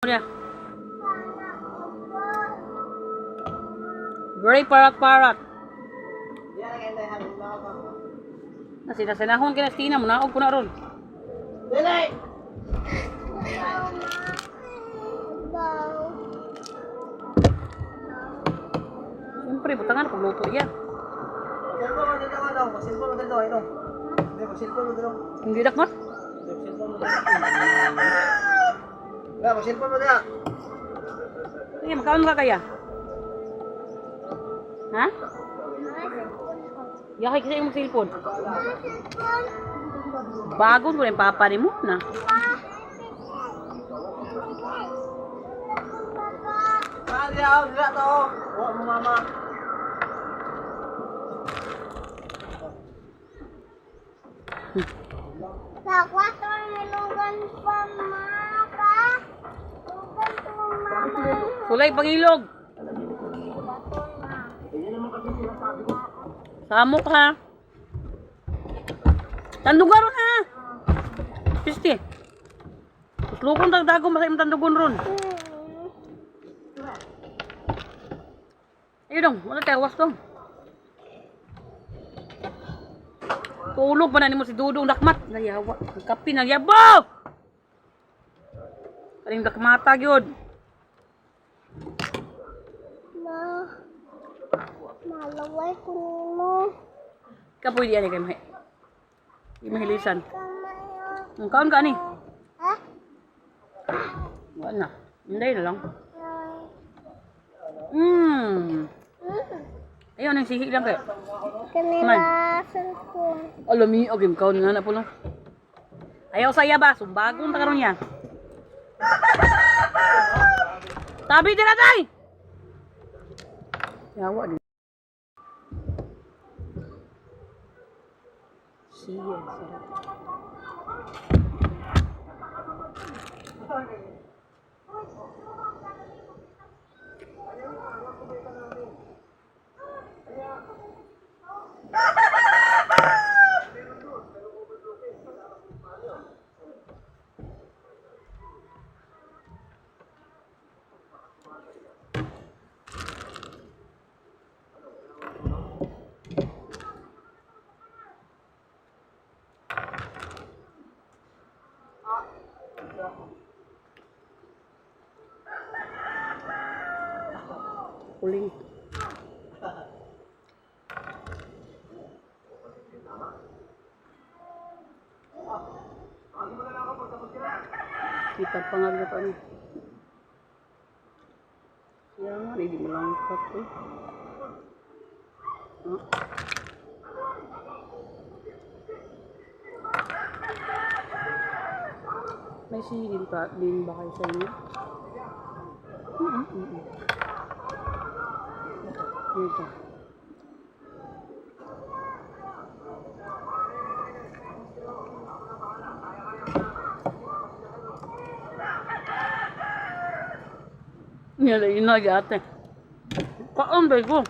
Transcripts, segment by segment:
Niya. Very parat-parat. Na sinasinahon kina Stina mo naog ko na ron. Dili! Siyempre, butangan kung luto iya. Cellphone mo dito ano? Cellphone mo dito ito. Hindi, cellphone mo dito. Hindi dakmat. Cellphone mo dito. Wala, cellphone mo dito. Sige, magkaon ka kaya? Ha? Yahay kasi imong cellphone. Bagon ko rin papa ni mo na. Ah, dili ako, dili to. Wa mo mama. Sa watermelogan pa, mama. Lugan to, mama. Sulay pangilog. Samok ha. Tandugan ron ha. Pisti. Uslukon dagdago masa imong tandugon ron. Ayun dong, wala tawas dong. Tulog pa na nimo si Dudong dakmat. Nayawa, ang kape nagyabo. Kaning dakmata gyud. Ma, malaway ko nimo. Kapoy di ani kay mahi. Di mahilisan. Kamay. Ang kaon ka ani. Ha? Wala na. Hindi na lang. Mm. Ayun, ang sihi lang kayo. Kanila cellphone. Alam niyo, okay, kaon nga na po lang. Ayaw saya ba? Sumbagong ta karon niya. Tabi dira tay. Yawa din. Siya, sarap. Uling. Kita pa nga dito ano. Kaya nga, hindi mo lang cut eh. Ah. May sili pa din ba kayo sa inyo? Mm-mm. Dito. Nilay na ate. Kaon ba ko?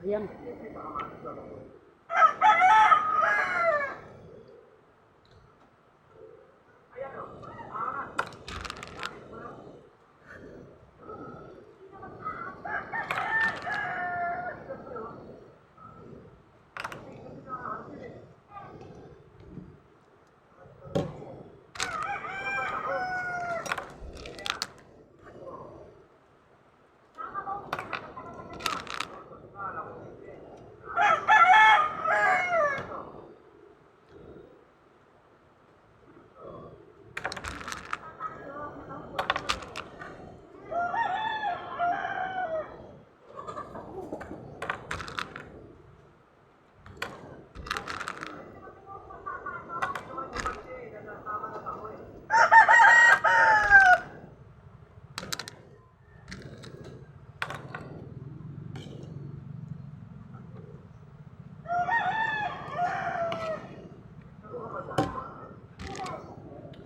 Ayan.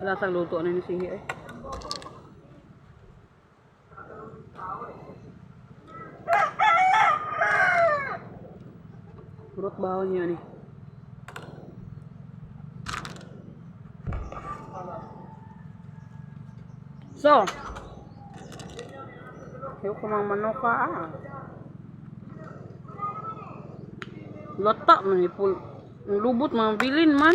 Lasang luto na ni sihi eh. Purot bawon niya ni. So, ayoko mang manok ka ah. Lata man ipul. Ang lubot mga bilin man.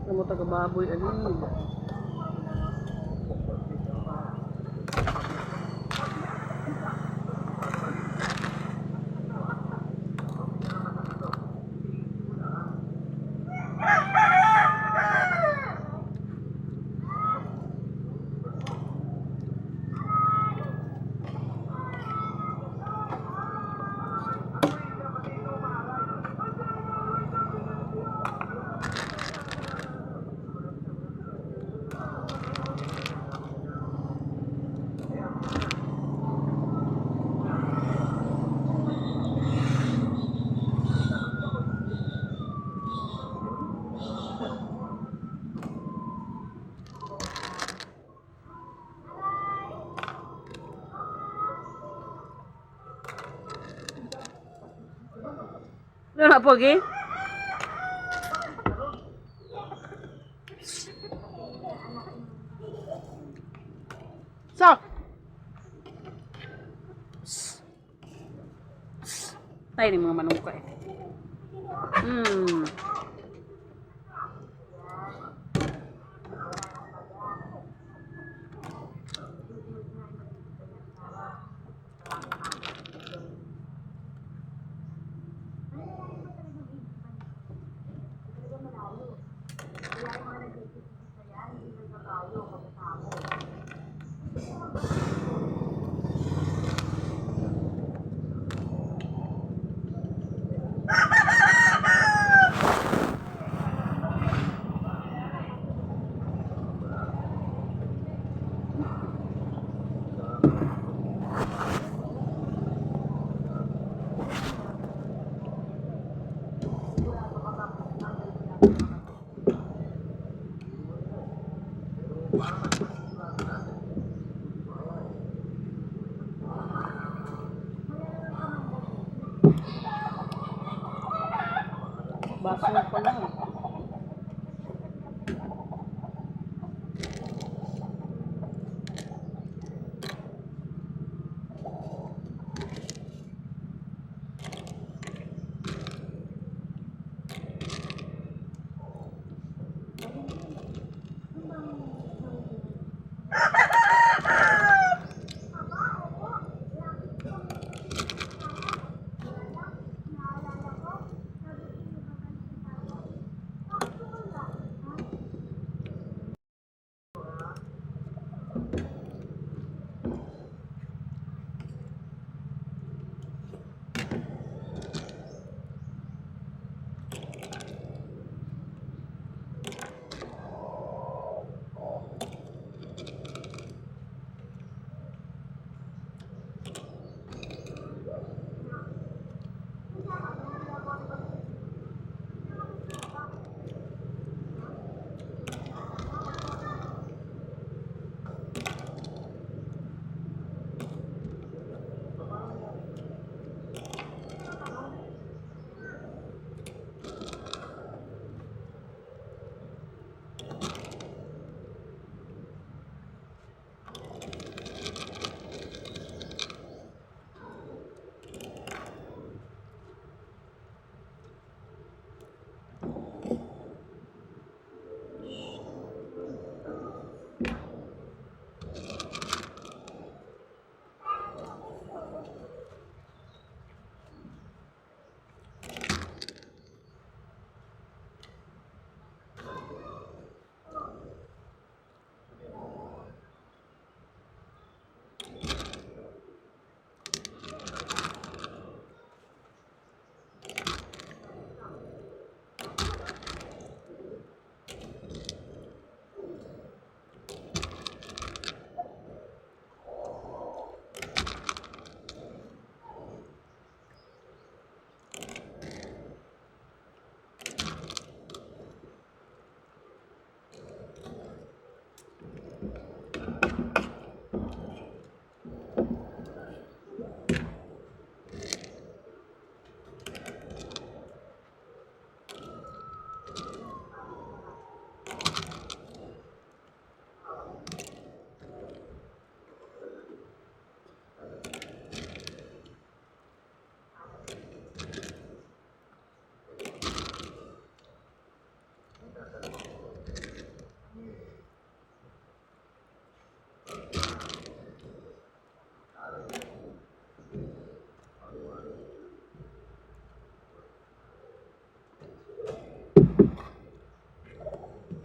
Ano mo taga baboy ano? Ano na pogi? So. Tayo ni mga manuka eh. Baso pa lang.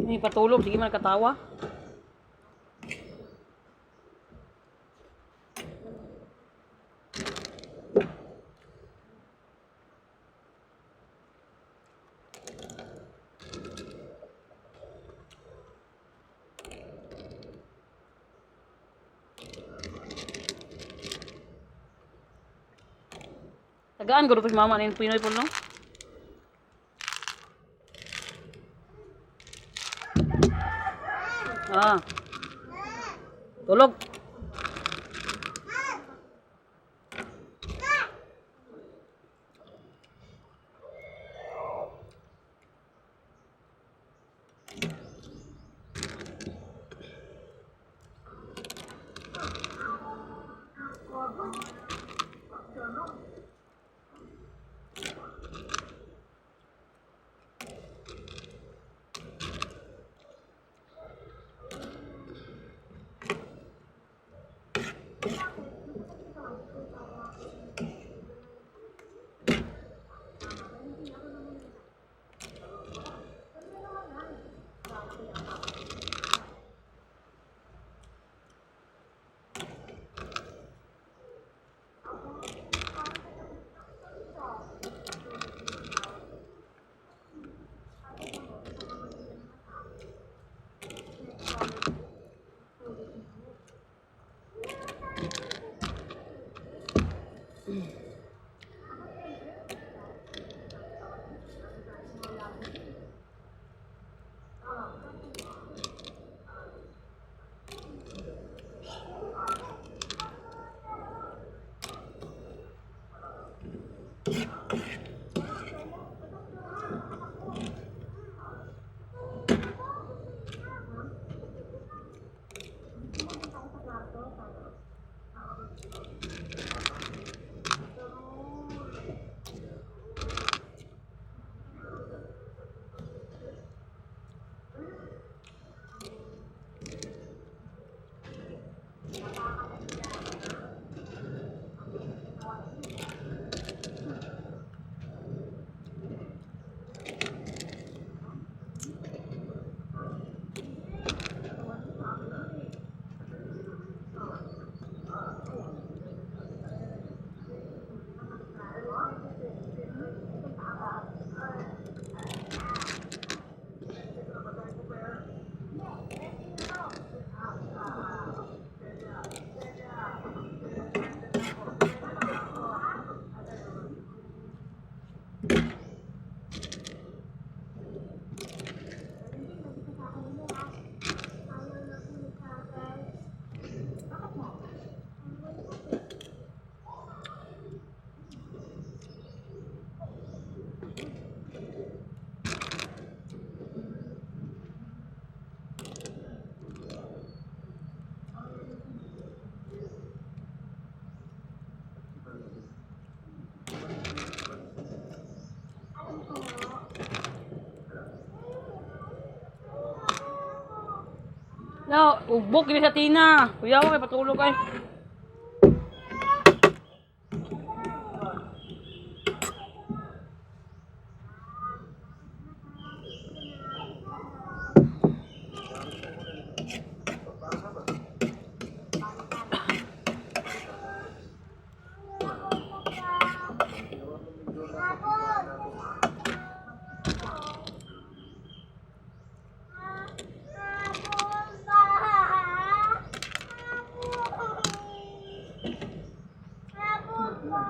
May patulog, sige man katawa. Tagaan ko si mama na yung Pinoy po, no? Ah. Tulog. No, ugbok gini sa tina. Kuya ko kay patulog ay. Hapon ba? Hapon. Hapon ba?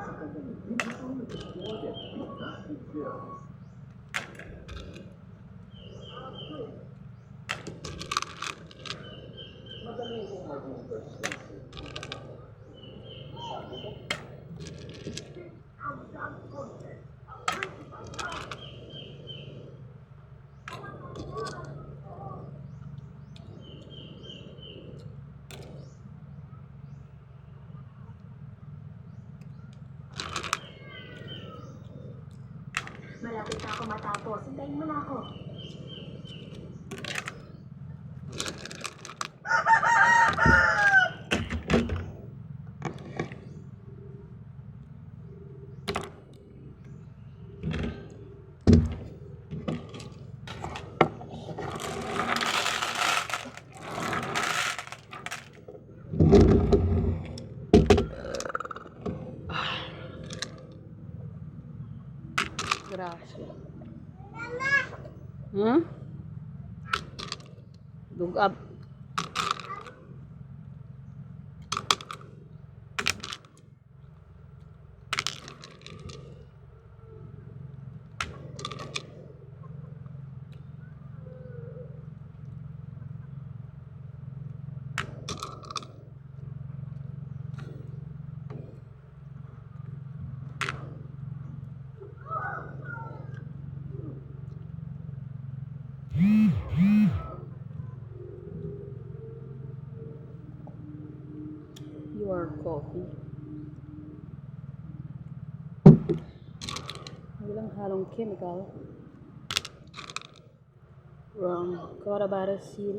Malapit na ako matapos. Hintayin mo na ako. Gracias. Dugab. Your coffee. Walang halong chemical. From Cotabato City.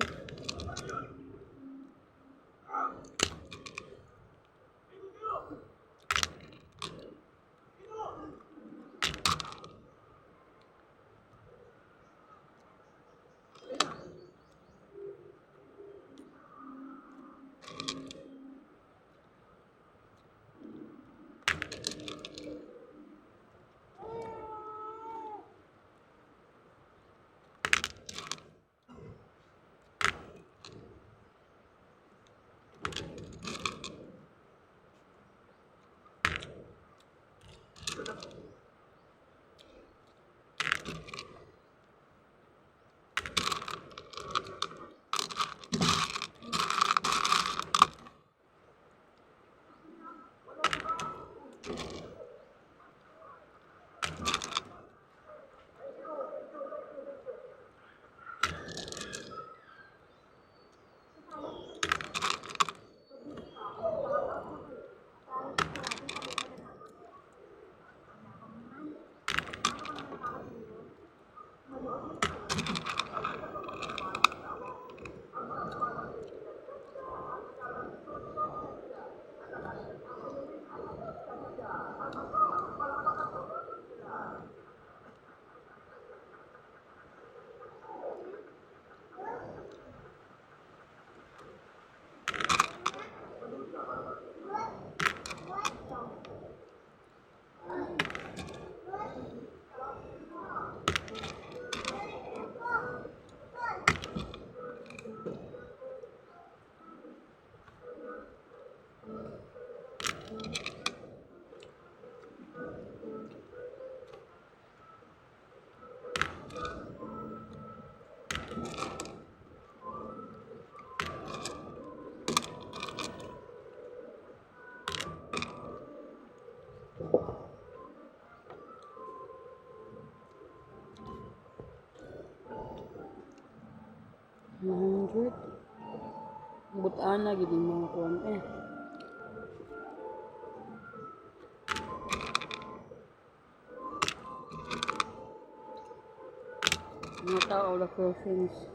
100. Butaan na gid yung mga kuan eh. Mga tao the Philippines.